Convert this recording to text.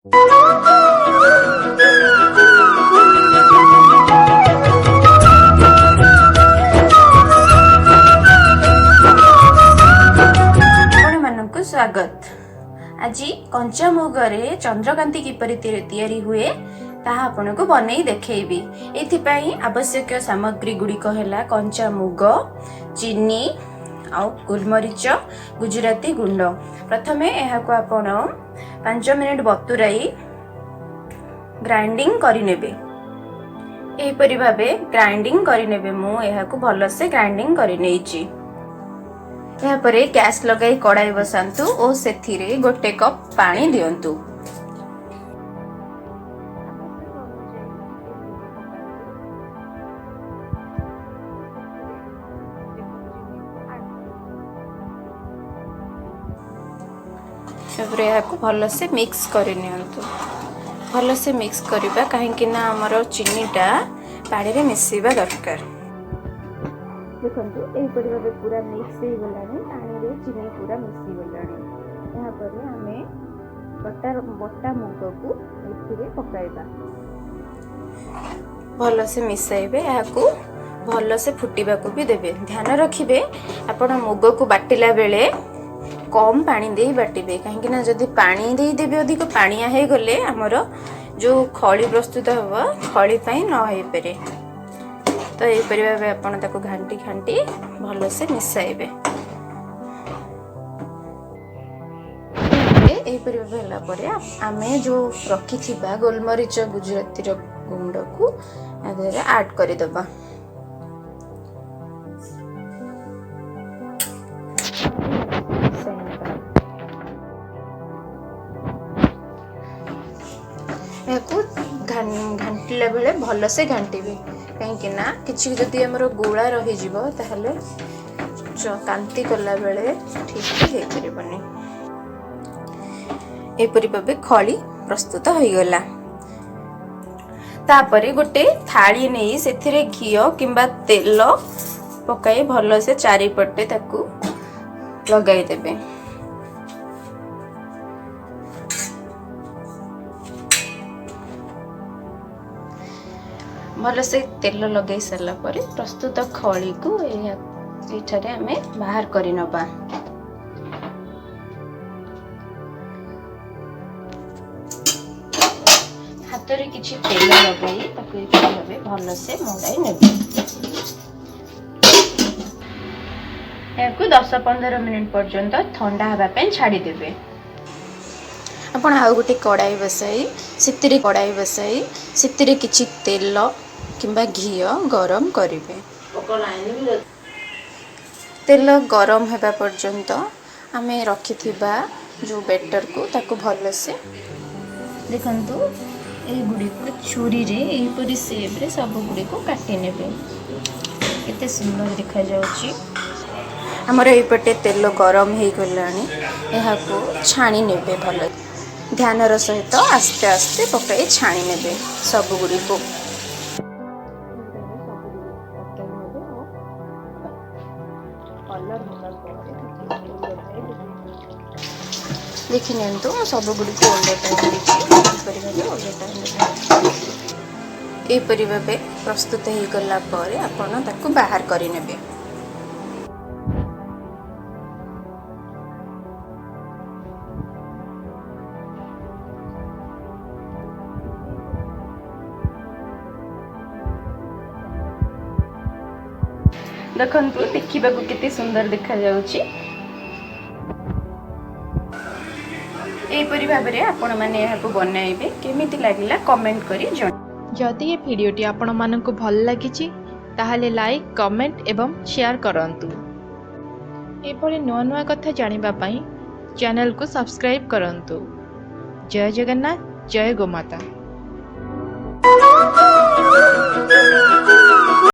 ଆପଣମାନଙ୍କୁ ସ୍ୱାଗତ। ଆଜି କଞ୍ଚା ମୁଗରେ ଚନ୍ଦ୍ରକାନ୍ତି କିପରି ତିଆରି ହୁଏ ତାହା ଆପଣଙ୍କୁ ବନେଇ ଦେଖେଇବି। ଏଥିପାଇଁ ଆବଶ୍ୟକୀୟ ସାମଗ୍ରୀ ଗୁଡ଼ିକ ହେଲା କଞ୍ଚା ମୁଗ, ଚିନି ଆଉ ଗୋଲମରିଚ, ଗୁଜୁରାତି ଗୁଣ୍ଡ। ପ୍ରଥମେ ଏହାକୁ ଆପଣ 5 ମିନିଟ୍ ବତୁରାଇ ଗ୍ରାଇଣ୍ଡିଙ୍ଗ କରିନେବେ। ଏହିପରି ଭାବେ ଗ୍ରାଇଣ୍ଡିଙ୍ଗ କରିନେବେ। ମୁଁ ଏହାକୁ ଭଲସେ ଗ୍ରାଇଣ୍ଡିଙ୍ଗ କରିନେଇଛି। ଏହାପରେ ଗ୍ୟାସ୍ ଲଗାଇ କଡ଼ାଇ ବସାନ୍ତୁ ଓ ସେଥିରେ 1 କପ୍ ପାଣି ଦିଅନ୍ତୁ। ତାପରେ ଏହାକୁ ଭଲସେ ମିକ୍ସ କରିନିଅନ୍ତୁ। ଭଲସେ ମିକ୍ସ କରିବା, କାହିଁକି ନା ଆମର ଚିନିଟା ପାଣିରେ ମିଶିବା ଦରକାର। ଦେଖନ୍ତୁ, ଏହିପରି ଭାବେ ପୁରା ମିକ୍ସ ହେଇଗଲାଣି। ପାଣିରେ ଚିନି ପୁରା ମିଶିଗଲାଣି। ଏହାପରେ ଆମେ ବଟା ମୁଗକୁ ଏଥିରେ ପକାଇବା। ଭଲସେ ମିଶାଇବେ। ଏହାକୁ ଭଲସେ ଫୁଟିବାକୁ ବି ଦେବେ। ଧ୍ୟାନ ରଖିବେ, ଆପଣ ମୁଗକୁ ବାଟିଲା ବେଳେ କମ୍ ପାଣି ଦେଇ ବାଟିବେ, କାହିଁକିନା ଯଦି ପାଣି ଦେଇଦେବେ ଅଧିକ ପାଣିଆ ହେଇଗଲେ ଆମର ଯେଉଁ ଖଳି ପ୍ରସ୍ତୁତ ହେବ ଖଳି ପାଇଁ ନ ହେଇପାରେ। ତ ଏହିପରି ଭାବେ ଆପଣ ତାକୁ ଘାଣ୍ଟି ଘାଣ୍ଟି ଭଲସେ ମିଶାଇବେ। ଏହିପରି ଭାବେ ହେଲା ପରେ ଆମେ ଯେଉଁ ରଖିଥିବା ଗୋଲମରିଚ ଗୁଜୁରାତିର ଗୁଣ୍ଡକୁ ୟା ଦେହରେ ଆଡ଼୍ କରିଦେବା। ଏହାକୁ ଘାଣ୍ଟିଲା ବେଳେ ଭଲସେ ଘାଣ୍ଟିବେ, କାହିଁକି ନା କିଛି ଯଦି ଆମର ଗୋଳା ରହିଯିବ ତାହେଲେ କାନ୍ତି କଲା ବେଳେ ଠିକ୍ ହେଇପାରିବନି। ଏପରି ଭାବେ ଖଳି ପ୍ରସ୍ତୁତ ହୋଇଗଲା। ତାପରେ ଗୋଟେ ଥାଳି ନେଇ ସେଥିରେ ଘିଅ କିମ୍ବା ତେଲ ପକାଇ ଭଲସେ ଚାରିପଟେ ତାକୁ ଲଗାଇଦେବେ। ଭଲସେ ତେଲ ଲଗାଇ ସାରିଲା ପରେ ପ୍ରସ୍ତୁତ ଖଳିକୁ ଏଠାରେ ଆମେ ବାହାର କରିନେବା। ହାତରେ କିଛି ତେଲ ଲଗାଇ ତାକୁ ଏପରି ଭାବେ ଭଲସେ ମଡ଼ାଇ ନେବେ। ଏହାକୁ 10-15 ମିନିଟ୍ ପର୍ଯ୍ୟନ୍ତ ଥଣ୍ଡା ହେବା ପାଇଁ ଛାଡ଼ିଦେବେ। ଆପଣ ଆଉ ଗୋଟେ କଡ଼ାଇ ବସାଇ ସେଥିରେ କିଛି ତେଲ କିମ୍ବା ଘିଅ ଗରମ କରିବେ। ତେଲ ଗରମ ହେବା ପର୍ଯ୍ୟନ୍ତ ଆମେ ରଖିଥିବା ଯେଉଁ ବେଟରକୁ ତାକୁ ଭଲସେ ଦେଖନ୍ତୁ, ଏଗୁଡ଼ିକୁ ଛୁରୀରେ ଏହିପରି ସେପ୍ରେ ସବୁଗୁଡ଼ିକୁ କାଟି ନେବେ। କେତେ ସୁନ୍ଦର ଦେଖାଯାଉଛି। ଆମର ଏଇପଟେ ତେଲ ଗରମ ହେଇଗଲାଣି। ଏହାକୁ ଛାଣି ନେବେ। ଭଲ ଧ୍ୟାନର ସହିତ ଆସ୍ତେ ଆସ୍ତେ ପକାଇ ଛାଣି ନେବେ ସବୁଗୁଡ଼ିକୁ। ଦେଖି ନିଅନ୍ତୁ, ମୁଁ ସବୁଗୁଡ଼ିକୁ ଓଲଟାଇ ଦେଇଛି। ଏହିପରି ଭାବେ ଓଲଟାଇ ନେବେ। ଏହିପରି ଭାବେ ପ୍ରସ୍ତୁତ ହେଇଗଲା ପରେ ଆପଣ ତାକୁ ବାହାର କରିନେବେ। ଦେଖନ୍ତୁ, ଦେଖିବାକୁ କେତେ ସୁନ୍ଦର ଦେଖାଯାଉଛି। ଏହିପରି ଭାବରେ ଆପଣମାନେ ଏହାକୁ ବନାଇବେ। କେମିତି ଲାଗିଲା କମେଣ୍ଟ କରି ଜଣାଇବେ। ଯଦି ଏ ଭିଡ଼ିଓଟି ଆପଣମାନଙ୍କୁ ଭଲ ଲାଗିଛି ତାହେଲେ ଲାଇକ୍, କମେଣ୍ଟ ଏବଂ ସେୟାର କରନ୍ତୁ। ଏଭଳି ନୂଆ ନୂଆ କଥା ଜାଣିବା ପାଇଁ ଚ୍ୟାନେଲକୁ ସବସ୍କ୍ରାଇବ୍ କରନ୍ତୁ। ଜୟ ଜଗନ୍ନାଥ, ଜୟ ଗୋମାତା।